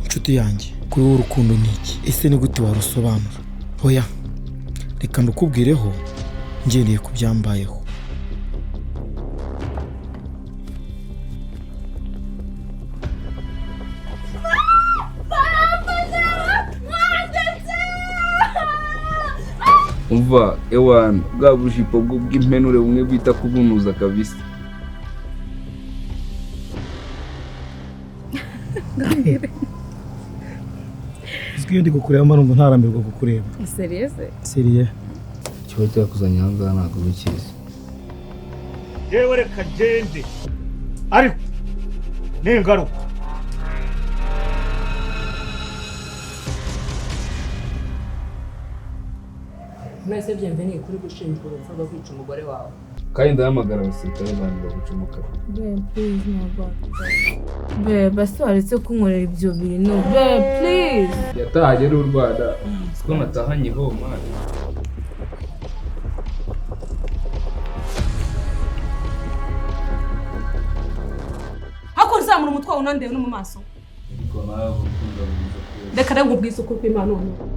Inshuti yanjye, kuri wowe urukundo ni iki? Ese ni gute warusobanura? Oya, reka ndukubwireho ngendeye ku byambayeho. Umva ewana, bwa bujipo bw'impenure bumwe bita kubunuza kabisa. Uzwi iyo ndi kukureba mba numva ntarambirwa kukureba. Serious? Seriye. Ikiba cyakuzanye aha ngaha ntabwo ubikizi. Yewe, reka ngende, ariko ningaruka. Mwese Bienvenue, kuri gushinjwa urupfu rwo kwica umugore wawe. Kandi ndahamagara abasirikare banjye baguca umukara. Babe, please, ntabwo. Babe, basi waretse kunkorera ibyo bintu. Babe, please. Yatahanye n'u Rwanda, siko natahanye ho mwana. Ariko uzamura umutwe wawe unandebe no mu maso. Ariko nawe urukundo rwiza kwezi. Reka rero nkubwize ukuri kw'Imana noneho.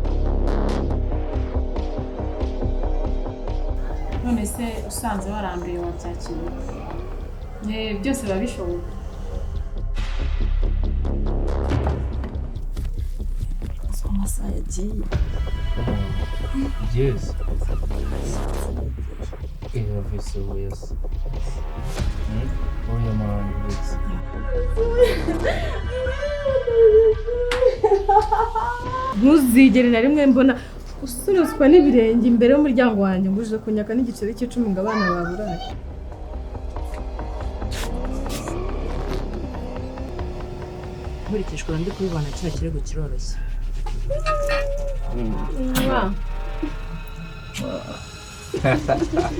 None se usanze waranduye wabyakira? Byose biba bishoboka. Amasaha yagiye. Yes. Eravise wese. Oya mwana wese. Ntuzigere na rimwe mbona usunutswa n'ibirenge imbere y'umuryango wanjye ngo uje kunyaka n'igiceri cy'icumi ngo abana baburaye. Nkurikije ukuntu ndi kubibona, kino kirego kiroroshye.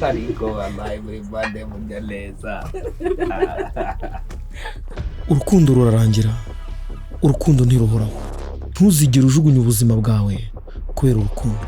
Ariko wabaye muri bande murya neza. Urukundo rurarangira, urukundo ntiruhoraho. Ntuzigere ujugunya ubuzima bwawe kubera urukundo.